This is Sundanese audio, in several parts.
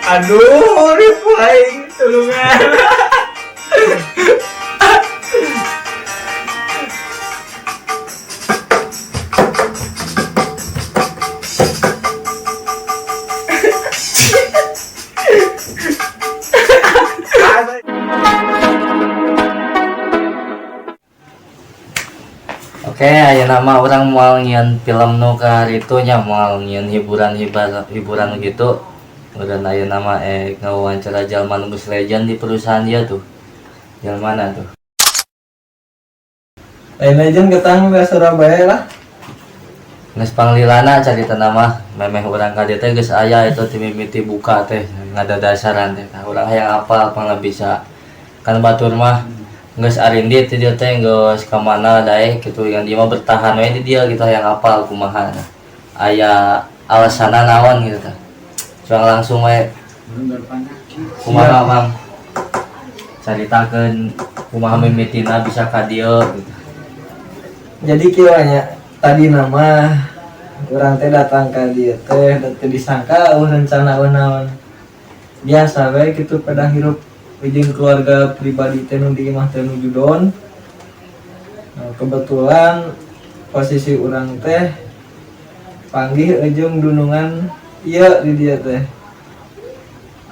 Aduh, ribu aing tulungan. Oke, ayeuna mah urang moal nyieun film nu itu nya, moal nyieun hiburan hiburan hiburan gitu. Udah, ayeuna mah ngawawancara jalma nu geus legend di perusahaan dia tuh. Jalma mana tuh? Lain legend ketang ke Surabaya lah. Geus panglilana carita nama memeh urang ka dieu teh geus aya itu ti mimiti buka teh ngadadasaran teh. Tah, urang hayang apal pangna bisa kan batur mah geus arindit ti dieu teh, geus ka mana daek gitu, yang dia mah bertahan we di dia gitu, hayang apal kumaha aya alasanna naon gitu tah. Curang langsung we, kumaha, Mang, caritakeun kumaha mimitina bisa ka dieu gitu. Jadi kieu nya, tadi nama urang teh datang ke dieu teh teu disangka euweuh rencana, euweuh naon. Biasa we gitu pada hirup jeung keluarga pribadi teh nu di imah teh nuju down. Nah, kebetulan posisi urang teh panggih jeung dunungan ieu di dieu teh.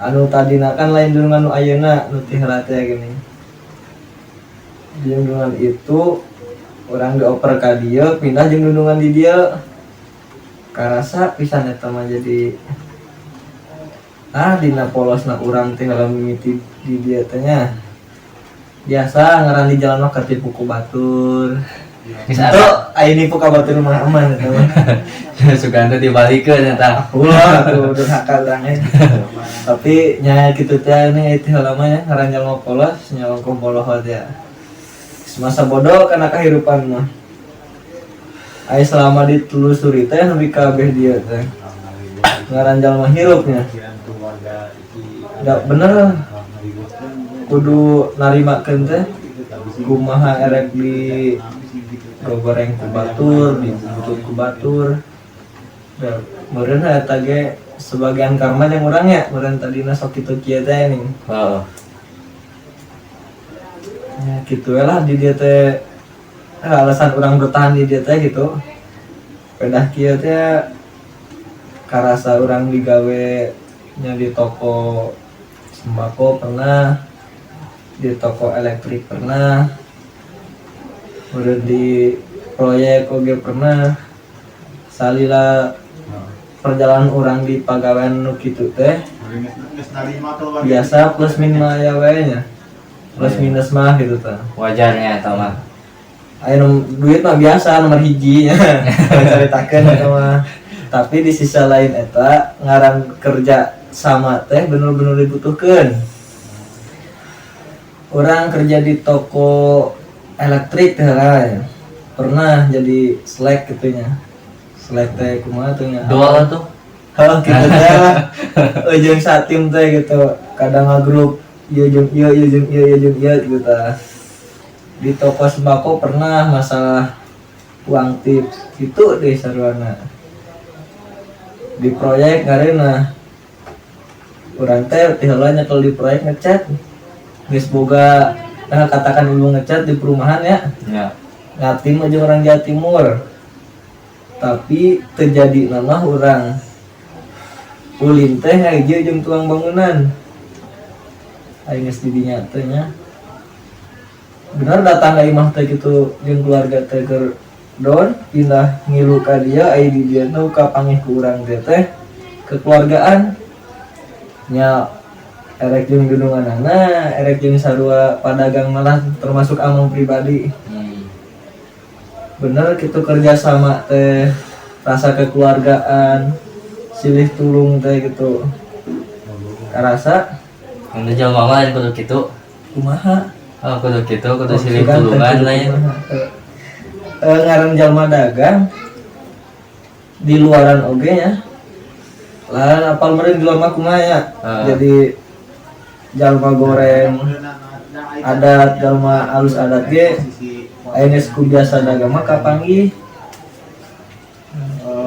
Anu tadina kan lain dunungan nu ayeuna nu ti heula teh gini. Jeung dunungan itu urang dioper ka dieu, pindah jeung dunungan di dieu. Karasa pisan eta mah, jadi dina polosna urang teh heula mimiti di dieu teh nya. Biasa ngaran di jalan mah katipu ku batur. Geus Itu aya nipu ka batur mah aman eta mah. Sugan teh dibalikeun eta. Ulah tuh durhaka urang nya. Tapi nya kitu teh ini teh heula mah nya ngaran jalma polos nya langkung polohot ya. Masa bodoh kana kehidupan mah. Aya selama ditelusuri teh nepi kabeh dieu teh. Ngaran jalma hirupnya. Da bener kudu narimakeun teh kumaha erek di gogoreng ku batur, dibutut ku batur. Da meureun eta ge sebagian karma yang urang nya, meureun tadina sok kitu kieu teh nih. Heeh. Ya gitu we lah di dieu teh, alasan urang bertahan di dieu teh gitu. Pedah kieu teh karasa urang digawe nya di toko sembako pernah, di toko elektrik pernah, udah di proyek oge pernah. Salila perjalanan urang di pagawean nu kitu teh biasa plus minus mah aya we nya, plus minus mah gitu tah. Wajarnya eta mah. Aya duit mah biasa nomor hiji nya caritakeun eta mah, tapi di sisa lain eta ngaran kerja sama teh bener-bener dibutuhkeun. Urang kerja di toko elektrik teh lah ya. Pernah jadi selek gitu nya. Selek teh kumaha tuh nya? Dua lah tuh. Heuh, gitu teh lah. Jeung satim teh gitu. Kadang ngagrup ieu jeung ieu, ieu jeung ieu, ieu jeung ieu gitu tah. Di toko sembako pernah masalah uang tips itu deh sarwana. Di proyek ngareuna urang teh ti heula nyekel di proyek ngecat. Geus boga, nah, katakan ibu ngecat di perumahan ya. Ya. Ngatim aja orang Jawa Timur. Tapi terjadi nama urang ulin teh hiji jeung tukang bangunan. Aing geus di dinya teh nya. Bener datang ka imah teh gitu jeung keluarga teh keur down, pindah ngilu ka dia, aya di dieu nu kapanggih ku urang teh teh kekeluargaan nya, erek jeung dununganana, erek jeung sarua padagang, malah termasuk amang pribadi. Bener gitu kerja sama teh rasa kekeluargaan, silih tulung teh gitu karasa. Yang jelema mah lain kudu kitu. Kumaha? Oh, kudu kitu, kudu Oh, silih sugan teh tulungan kudu lah ya. Kumaha. Ngaran jalma dagang di luaran oge nya lah, apal meureun di luar mah kumaha ya. Ah. Jadi jalma goreng adat, jalma alus adat ge aya geus ku biasa dagang mah kapanggih.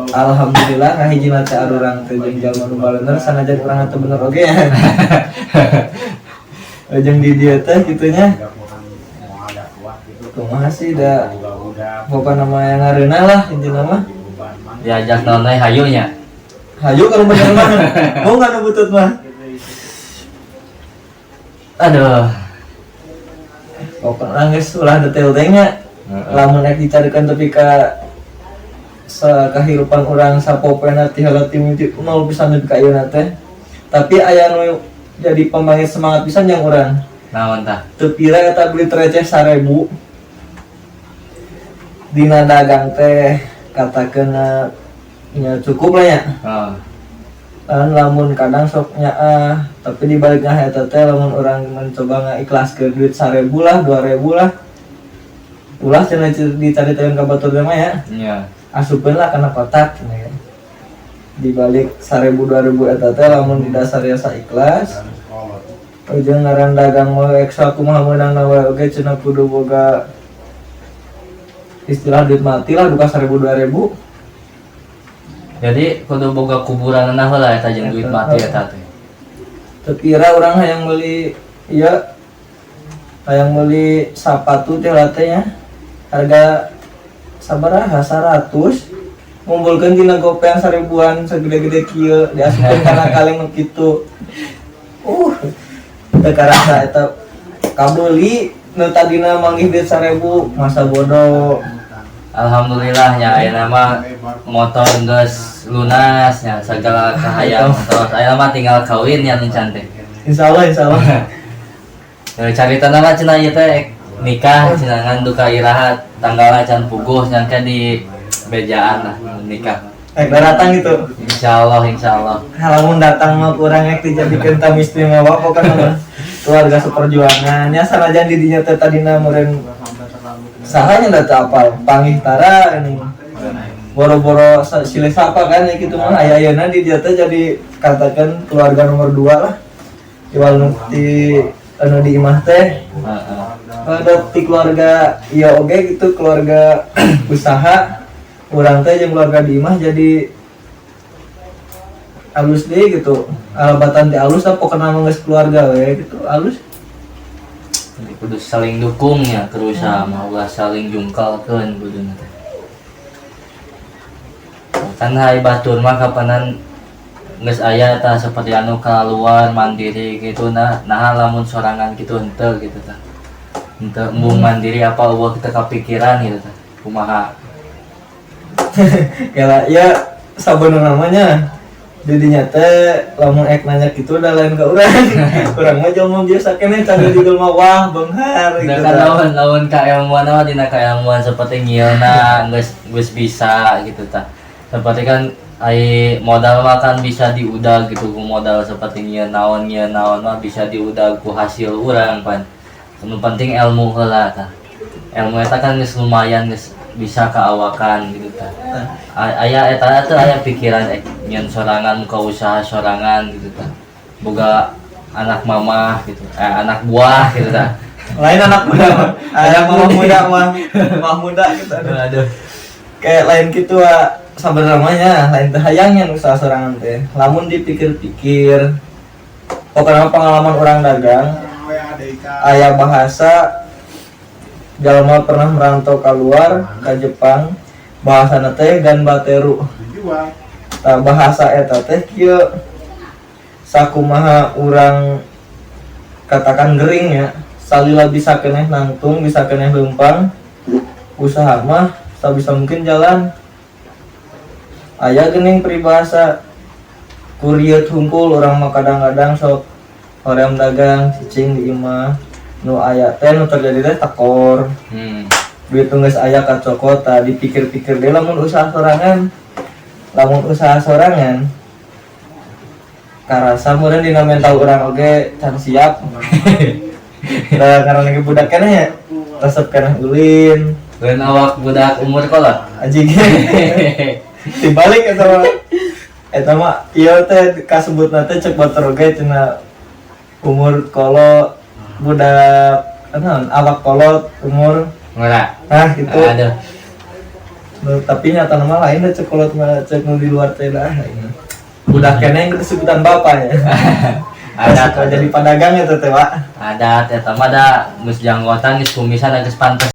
Alhamdulillah ngahijina teh arurang teh jeung jalma nu balener, sanajan urang teu bener oge ya. Jeung di dieu teh kitu nya. Kumaha sih, da pokokna mah yang ngareunah lah intina mah. Diajak naon we hayu nya. Hayu kalau bener mah. Mau nggak nu butut mah. Aduh. Pokoknya geus ulah detail teh nya. Lamun rek dicarikan tapi ka sa kahirupan urang sapopoena ti heula ti mimiti nol pisan nepi ka ayeuna teh. Tapi aya nu jadi pembangkit semangat pisan yang urang. Naon tah? Teu pira eta beli receh 1000. Dina dagang teh katakeun nya cukup lah ya. Oh. Kan lamun kadang sok nyaah, tapi di balik nyaah eta teh lamun urang mencoba ngaikhlaskeun duit 1000 lah, 2000 lah. Ulah cenah dicaritakeun ka batur teh mah ya. Iya. Asupkeun lah kana kotak cenah ya. Di balik 1000 2000 eta teh lamun di dasar rasa ikhlas. Ujung ngaran dagang mah eksa kumaha meunang we oge cenah kudu boga istilah duit mati lah duka 1000 2000. Jadi kudu boga kuburan heula eta jeung duit mati eta teh. Teu pira urang hayang meuli ieu, hayang meuli sapatu teh teh nya harga sabaraha 100, ngumpulkeun dina gopean seribuan segede-gede kieu diasupkeun kana kaleng nu kitu. Teu karasa eta kabeuli nu tadina manggih duit 1000, masa bodoh. Alhamdulillah nya, ayeuna mah motor geus lunas nya, segala kahayang motor. Ayeuna mah tinggal kawin ya nu cantik. Insyaallah, insyaallah. Ya, carita mah cenah ieu teh nikah cenah ngan duka iraha tanggalna can puguh, nyangka di bejaan lah nikah. Rek datang gitu. Insyaallah, insyaallah. Lamun datang mah kurang rek dijadikeun tamu istimewa pokokna mah. Keluarga seperjuangan ya, sanajan di dinya teh tadina meureun saha nya da teu apal panggih tara ini boro-boro silih sapa kan ya gitu mah. Aya ayeuna di dieu teh jadi katakan keluarga nomor 2 lah iwal nu di anu di imah teh. Ada di keluarga iya oge gitu, keluarga usaha urang teh jeung keluarga di imah jadi alus deh gitu, alabatan teh alus lah pokokna mah, geus keluarga we gitu alus. Jadi kudu saling dukung ya ke usaha mah, ulah saling jungkalkeun kuduna teh. Kan hai batur mah kapanan geus aya tah seperti anu keluar mandiri gitu, nah nah lamun sorangan gitu henteu gitu tah. Henteu embung mandiri apa eueuh kita kepikiran gitu tah. Kumaha? Kela ya sabenerna namanya jadinya teh lamun ek nanya gitu udah lain ke urang, urang mah jelema biasa keneh can di mah wah beunghar gitu. Da kan lamun lamun kailmuan mah dina kailmuan seperti ngieuna geus geus bisa gitu tah. Seperti kan ai modal mah kan bisa diudag gitu ku modal seperti nyieun naon mah bisa diudag ku hasil urang pan. Nu penting ilmu heula tah. Ilmu eta kan geus lumayan, geus bisa kaawakan gitu tah. Aya eta teh aya pikiran nyieun sorangan, muka usaha sorangan gitu tah. Boga anak mamah gitu, anak buah gitu tah. Lain anak muda mah, anak mama muda mah, mah muda gitu, aduh. Aduh. Kayak lain gitu ah sebenarnya lain teh hayangnya usaha sorangan teh. Lamun dipikir-pikir pokoknya pengalaman orang dagang, aya bahasa jalma pernah merantau keluar ke Jepang, bahasa teh ganbateru. Tah, bahasa eta teh kieu, sakumaha urang katakan gering ya, salila bisa keneh nangtung, bisa keneh lempang, usaha mah sabisa mungkin jalan. Aya geuning peribahasa kurieut hungkul. Urang mah kadang-kadang sok hoream dagang cicing di imah, nu aya teh nu terjadi teh tekor. Duit nu geus aya kacokot. Tah, dipikir-pikir deui lamun usaha sorangan, lamun usaha sorangan karasa meureun dina mental urang oge can siap. Nah, karena lagi budak keneh ya, resep keneh ulin. Lain awak budak umur kolot. Anjing, dibalik eta mah. Eta mah ieu teh kasebutna teh cek batur oge cenah umur kolot budak naon awak kolot umur Ngora. Nah gitu. Aduh. Nu, tapi nyata nama lain dah, cek kolot mah, cek nu di luar teh lah. Udah kene yang sebutan bapak ya. Ada. Suka jadi pedagang ya teh, Pak. Ada eta mah da geus janggotan, geus kumisan, geus pantes.